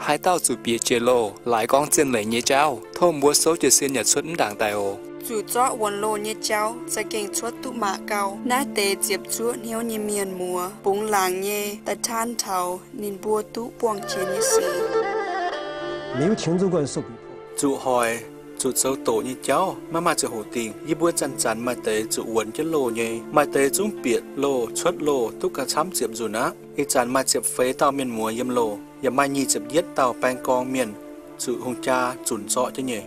Haaix dauh zuqc bieqc jiex loh, laaix gorngv zien leiz nyei jauv, tov mbuo souv jiez sin yaac cuotv mv ndaangc daaih oc. Zuqc zorqv wuonx loh nyei jauv za'gengh cuotv duqv maac gau. Naaiv deix ziepc zuoqv hnyouv nyei mienh muoz bungx laangc nyei daaih taan taux ninh mbuo duqv buangh jiex nyei sic. Zuqc hoic, zuqc zoux doqc nyei jauv maiv maaih ziangh hoc dingh. Yie mbuo zanc-zanc maaih deix zuqc wuonx jienv loh nyei, maaih deix zungv bieqc loh cuotv loh duqv gauh camv ziepc nzunc aqv. Ih zanc maaih ziepc feix dauh mienh muoz yiem loh, yaac maaih nyic ziepc yietv dauh baeng gorng mienh zuqc hungh jaa zunc zorqv jienv nyei.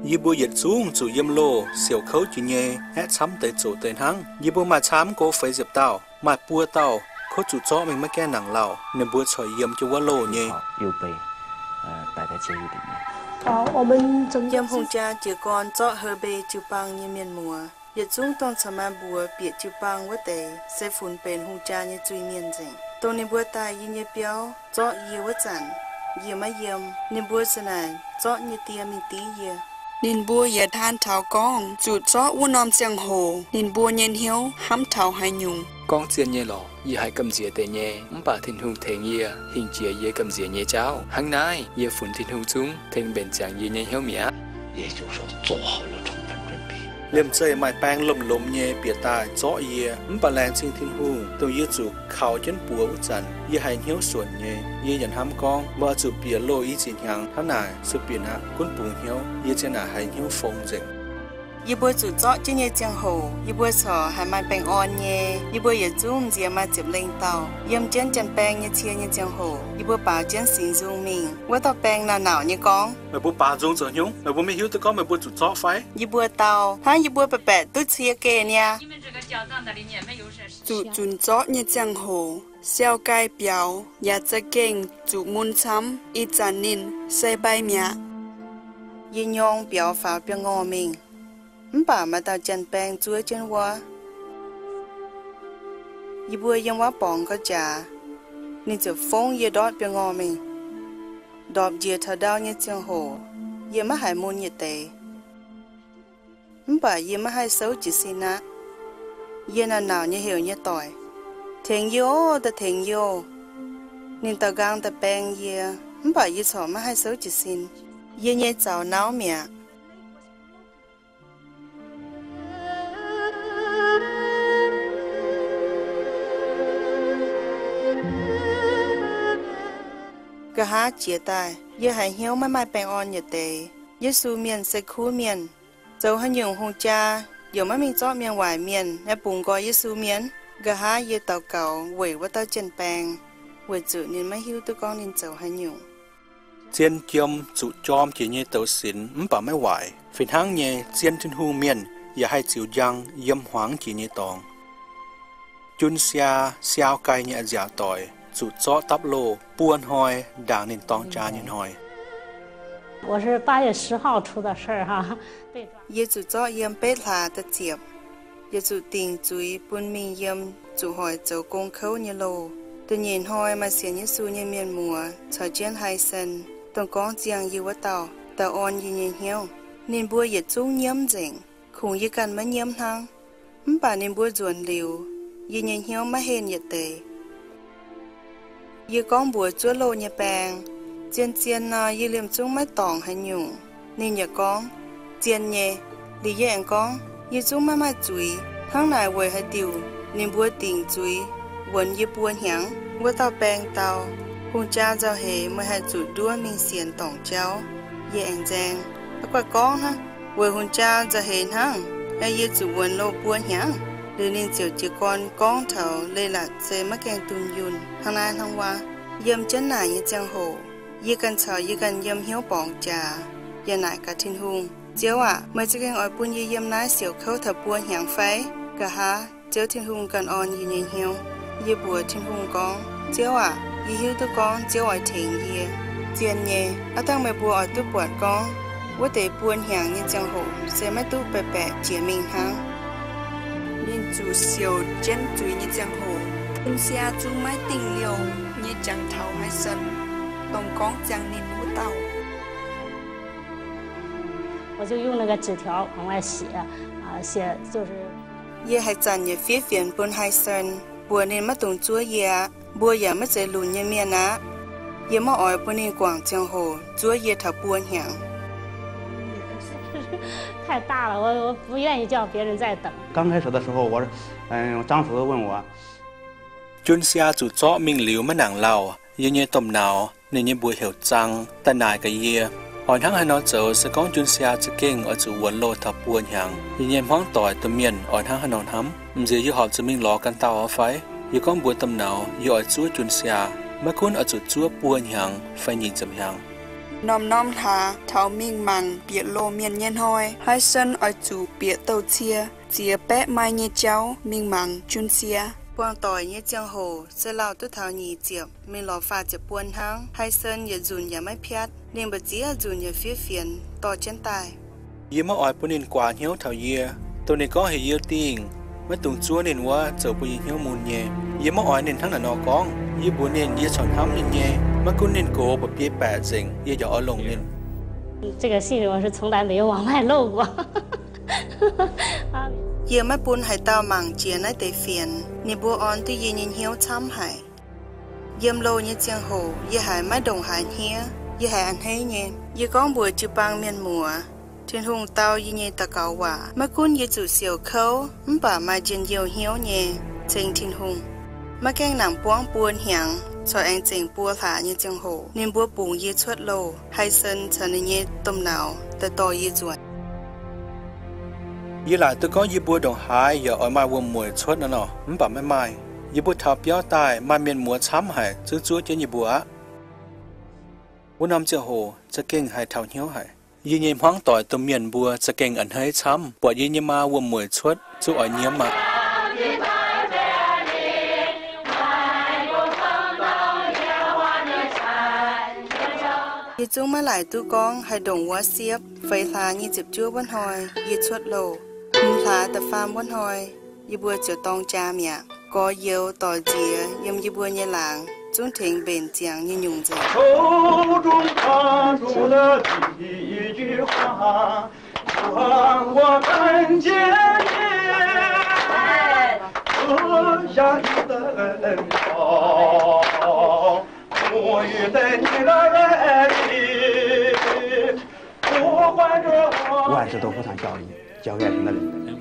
Yie mbuo yietc zungv zuqc yiem loh siouc kouv jiex nyei, aeqv, camv deix zoqc deix hnangv. Yie mbuo maaih camv go feix ziepc dauh, maaih buo dauh kov zuqc zorqv mingh maiv gaengh nangc lauh, ninh mbuo corc yiem jienv wuov loh nyei. Yiem hungh jaa jiez gorn zorqv Hebei jiu-baang nyei mienh muoz, yietc zungv dongh caux maaih mbuox bieqc jiu-baang wuov deix se funx benx hungh jaa nyei zuiz-mienh nzengc. Dongh ninh mbuo daaih yie nyei biauv zorqv yie wuov zanc, yie maiv yiem. Ninh mbuo za'naaic zorqv nyei die mingh div yie. Ninh mbuo yaac taan taux gorngv zuqc zorqv wuov norm ziangh hoc ninh mbuo nyei hnyouv hnamv taux haaix nyungc. Gorngv zien nyei lorqc, yie haiz gamh nziex deix nyei, mv baac Tin-Hungh tengx yie hingh jiex yie gamh nziex nyei jauv. Hnangv naaiv, yie funx Tin-Hungh zungv tengx mbenc ziangx yie nyei hnyouv mi'aqv. Liemh zeih maaih baeng lomh-lomh nyei bieqc daaih zorqv yie, mv baac laengz zingh Tin-Hungh, dongh yie zuqc kaux jienv buoz wuov zanc, yie haiz hnyouv suonc nyei. Yie yaac hnamv gorngv, meih oix zuqc bieqc loh i ziex hnyangx hnangv naaic, sueih bieqc aqv, gunv bungx hnyouv, yie ziang naaic haiz hnyouv fong nzengc. Yie mbuo zuqc zorqv jienv nyei ziangh hoc, yie mbuo corc haiz maaih baengh orn nyei. Yie mbuo yietc zungv nziex maaih ziepc lengh dauh yiem jienv janx-baeng nyei cie nyei ziangh hoc, yie mbuo baaux jienv singx nzung mingh. Wuov dauh baeng naaic nauc nyei gorngv, meih mbuo baaux nzung zoux hnyouv? Meih mbuo maiv hiuv duqv gorngv meih mbuo zuqc zorqv fai? Yie mbuo dau, hnangv yie mbuo baeqc baeqc duqv cie geh niaa. Zuqc zunc zorqv nyei ziangh hoc, siau gai biaux yaac za'gengh zuqc mun camv. Ih zanc ninh se mbai mi'aqv. Yie nyorng biaux faaux biangh ngorh mingh, mv baac maaih dauh janx-baeng zuov jienv wuov. Yie mbuo yiem wuov borngz gauh jaax, ninh ziouc fongv yie ndortv biangh ngorh mingh. Ndorpc njiec taux ndau nyei ziangh hoc, yie maiv haiz mun yietc deix. Mv baac yie maiv haih souv jiez sin aqv. Yie naaic nauc nyei heuc nyei doic, tengx yie oc, da'tengx yie oc. Ninh daaux nqaang daaih baeng yie, mv baac yie corc maiv haih souv jiez sin. Yie nyei zaux nauv mi'aqv. Nqa'haav jiex daaih, yie haiz hnyouv maiv maaih baengh orn yietc deix. Yesu mienh se kuv mienh. Zoux haaix nyungc hungh jaa yaac maiv mingh zorqv mienh waaic mienh aeqv, bungx nqoi Yesu mienh? Nqa'haav yie daux gaux weic wuov dauh janx-baeng, weic zuqc ninh maiv hiuv duqv gorngv ninh zoux haaix nyungc. Zien jiem zuqc jorm jiex nyei douz sinx mv baac maiv waaic. Fih hnangv nyei, zien Tin-Hungh mienh yaac haih ziux njang yiem hmuangx jiex nyei dorngx. Jun Siaa, Siau Gai nyei a'nziaauc doic, zuqc zorqv dapv loh buo hnoi ndaangc ninh dorng jaa nyei hnoi. Yie zuqc zorqv yiem betv hlaax da'ziepc, yaac zuqc dingc zuiz bun mingh yiem zuqc hoic zoux gong kouv nyei loh. Da'nyeic hnoi maaih sienx Yesu nyei mienh muoz caux jienv Haih Sen, dongh gorngv ziangh yie wuov dauh, daaih orn yie nyei hnyouv. Ninh mbuo yietc zungv nyiemv nzengc, kungx yie ganh maiv nyiemv hnangv. Mv baac ninh mbuo nzuonx liuz, yie nyei hnyouv maiv henh yietc deix. Yie gorngv mbuox zuov loh nyei baeng, Zien-zien nor, yie liemh zungv maiv dorngc haaix nyungc. Ninh yaac gorngv, Zien nyei. Liuz yie aengx gorngv, Yie zungv maiv maaih zuiz. Hnangv naaic weic haaix diuc ninh mbuo dingc zuiz wuonx yie buo hnyangx? Wuov dauh baeng dau, Hungh jaa nzauh heix meih haih zuqc nduov mingh sienx dorngc jauv. Yie aengx nzaeng, Aa, guaih gorngv hnangv. Weic hungh jaa nzauh heix hnangv aeqv, yie zuqc wuonx loh buo hnyangx? Liuz ninh ziouc jiez gorn gorngv taux leiz-latc se maiv gaengh dunh yunh hnangv naaiv hnangv wuov. Yiem jienv naaic nyei ziangh hoc, yie ganh caux yie ganh yiem hnyouv borngz jaax, yie naaic gaax Tin-Hungh, Ziouv aac, meih za'gengh oix bun yie yiem naaiv siouc kouv taux buo hnyangx fai? Nqa'haav Ziouv Tin-Hungh ganh orn yie nyei hnyouv. Yie mbuox Tin-Hungh gorngv, Ziouv aac, yie hiuv duqv gorngv Ziouv oix tengx yie. Zien nyei, aav dangh meih mbuo oix duqv buatc gorngv, wuov deix buo hnyangx nyei ziangh hoc se maiv duqv baeqc baeqc jiex mingh hnangv. Ninh zuqc siouc jienv zuiz nyei ziangh hoc, Jun Siaa zungv maiv dingh liouh nyei jangx taux Haih Sen, dongh gorngv ziangh ninh wuov dauh. Yie haaix zanc yaac fiev fienx bun Haih Sen, mbuox ninh maiv dungx zuov yie aqv. Mbuo yaac maiv zeiz lunx nyei mienh aqv. Yie maiv oix bun ninh guangc ziangh hoc zuov yie taux buo hnyangx. 太大了，我，我不愿意叫别人再等。刚开始的时候，我，嗯，张姊问我， Junsia zuqc zorqv mingh liuz maiv nangc lauh, yie nyei domh nauz, ninh nyei mbuox heuc Zang, daaih naaic gaax yie, oix hnangv haaix nor zoux se gorngv Junsia za'gengh oix zuqc wuonx loh taux buo hnyangx. Yie nyei hmuangv doic domh mienh oix hnangv haaix nor hnamv? M'nziex yie horpc zuqc mingh lorz ganh dauh fai? Yie gorngv mbuox domh nauz yie oix zuov Junsia, maiv gunv oix zuqc zuov buo hnyangx fai nyic ziepc hnyangx. Norm-norm hlaax taux mingh mangc bieqc loh mienh nyei hnoi, Haisen oix zuqc bieqc douh cie, ziex baeqv maaih nyei jauv mingh mangc Junsia. Buangh doic nyei ziangh hoc se lauh duqv taux nyic ziepc mingh lorz faah ziepc buon hnangv. Haisen yietc nzunc yaac maiv piatv. Ninh mbu'ziex nzunc yaac fiev fienx dorh jienv daaih. Yie maiv oix bun ninh guaax hnyouv taux yie, dongh ninh gorngv heuc yie dingh maiv dungx zuov ninh wuov zoux bun yie hnyouv mun nyei. Yie maiv oix ninh hnangv naaic nor gorngv. Yie mbuox ninh yie corc hnamv ninh nyei, maiv gunv ninh gox ba'biei baeqc nzengc, yie yaac oix longc ninh. 这个信我是从来没有往外露过。 Yie maiv bun haaix dauh mangc jiex naaiv deix fienx. Ninh mbuo orn duqv yie nyei hnyouv camv haic. Yiem loh nyei ziangh hoc yie haiz maiv ndongc haaix hniev. Yie haiz a'hneiv nyei. Yie gorngv mbuox jiu-baang mienh muoz, Tin-Hungh dau yie nyei daux gaux waac. Maiv gunv yie zuqc siouc kouv mv baac maaih njien-youh hnyouv nyei ceng Tin-Hungh. Maiv gaengh nangc buangv buo hnyangx corc aengx zengc buo hlaax nyei ziangh hoc ninh mbuo bungx yie cuotv loh. Haisen caux ninh nyei domh nauz daaih dorh yie nzuonx. Yie laaic duqv gorngv yie mbuo ndongc haaix yaac oix maaih wuom-mueic cuotv naaiv nor, mv baac maiv maaih. Yie mbuo taux biauv daaih maaih mienh muoz camv haic zungv zuov jienv yie mbuo aqv. Wuov norm ziangh hoc za'gengh haih taux hnyouv haic. Yie nyei hmuangv doic domh mienh mbuo za'gengh a'hneiv camv, buatc yie nyei maa wuom-mueic cuotv zungv oix nyiemv aqv. Yie zungv maiv laaic duqv gorngv haih ndongc wuov siepv. Feix hlaax nyic ziepc juov wuov hnoi yie cuotv loh. Hmz hlaax da'faam wuov hnoi yie mbuo ziouc dorng jaa mi'aqv. Gorx-youz doic nziex yiem yie mbuo nyei laangz zungv tengx mbenc ziangx nyei nyungc nzengc.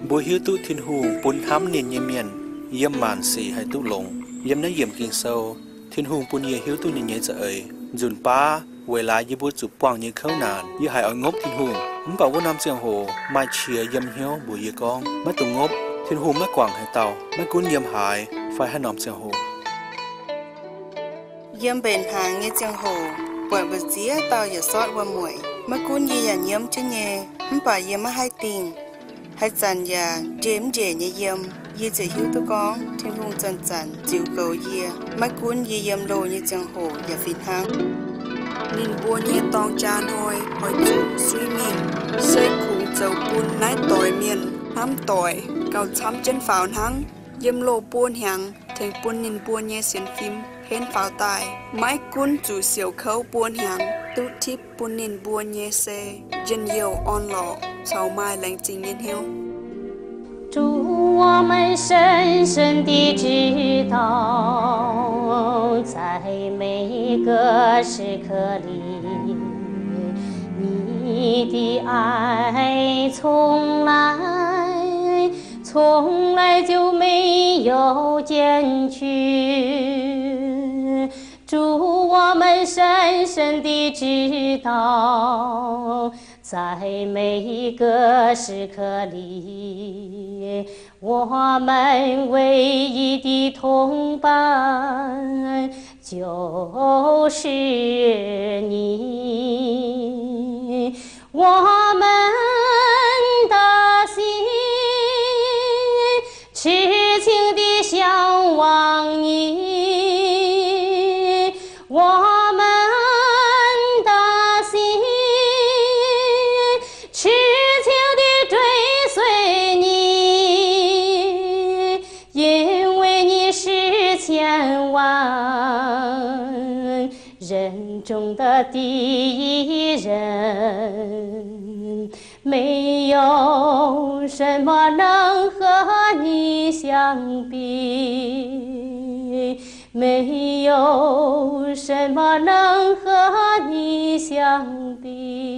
Mbuo hiuv duqv Tin-Hungh bun hnamv ninh nyei mienh yiem maanc sic haih duqv longx. Yiem naaiv yiemc Ging-Sou, Tin-Hungh bun yie hiuv duqv ninh nyei za'eix. Nzunc baav weic laaix yie mbuo zuqc buangh nyei kouv naanc, yie haiz oix ngopv Tin-Hungh. Mv baac wuov norm ziangh hoc maaih qiex yiem hnyouv mbuox yie gorngv, maiv dungx ngopv, Tin-Hungh maiv guangc haaix dauh, maiv gunv yiem haaix fai haaix norm ziangh hoc. Yiem mbenc hnaangx nyei ziangh hoc, buatc mbu'ziex dauh yaac sortv wuom-mueic. Maiv gunv yie yaac nyiemv jienv nyei, mv baac yie maiv haih dingh. Haaix zanc yaac njeh mv njiec nyei yiem. Yie ziouc hiuv duqv gorngv Tin-Hungh zanc-zanc ziux goux yie, maiv gunv yie yiem loh nyei ziangh hoc yaac fih hnangv. Ninh mbuo nyei dorng jaa hnoi oix zuqc suiv mingh, se kungx zoux bun naaiv doix mienh hnamv doic gauh camv jienv faaux hnangv. Yiem loh buo hnyangx tengx bun ninh mbuo nyei sienx fim henv faaux daaih, maiv gunv zuqc siouc kouv buo hnyangx, duqv tipv bun ninh mbuo nyei se njien-youh orn-lorqc caux maaih laengz zingh nyei hnyouv. 没有什么能和你相比。